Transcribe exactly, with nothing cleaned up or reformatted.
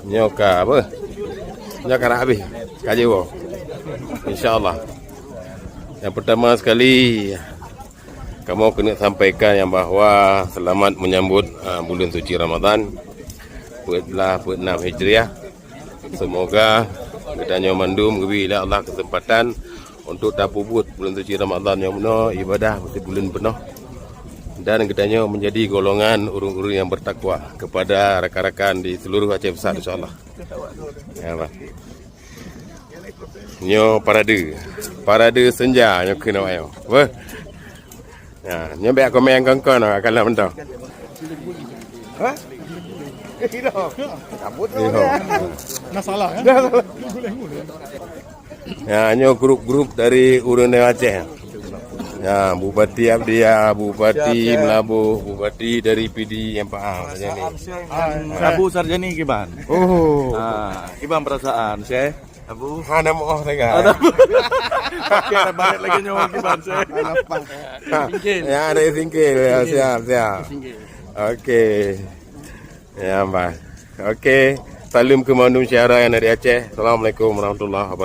Nyoe ka apa? Nyoe ka habéh. Ka jiwoe. Insya Allah. Yang pertama sekali, kamoe keuneuk sampaikan nyang bahwa selamat menyambut, ah, buleuen suci Ramadan, peuet blah peuet nam Hijriah. Semoga geutanyoe mandum geubri lé Allah kesempatan untuk tapeubuet buleuen suci Ramadan nyang meunoe ibadah meusibuleuen peunoh, dan geutanyoe menjadi golongan ureuëng-ureuëng yang bertakwa kepada rakan-rakan di seluruh Aceh Besar, insya Allah. Ya, bah. Nyoe parade. Parade senja nyoe keunoe nyoe. Weh. Ya, nyoe bèk komen kon-kon akan lam mentong. Hah? Cabut. Nah, salah kan? Ya, nyoe grup-grup dari ureuëng Aceh. Ya, Bupati Abdya, Bupati Meulaboh, Bupati dari Pidie nyang paham saja ni. Abu Sarjani kiban. Oh. Ah, kiban perasaan, Syekh? Abu. Hana moh tengah. Ada. Oke, balik lagi nyoe kiban, Syekh. Singkil. Ya, ada singkil. Ya, siap, siap. Singkil. Oke. Ya, bah. Oke. Salam ke mandum syedara yang dari Aceh. Assalamualaikum warahmatullahi wabarakatuh.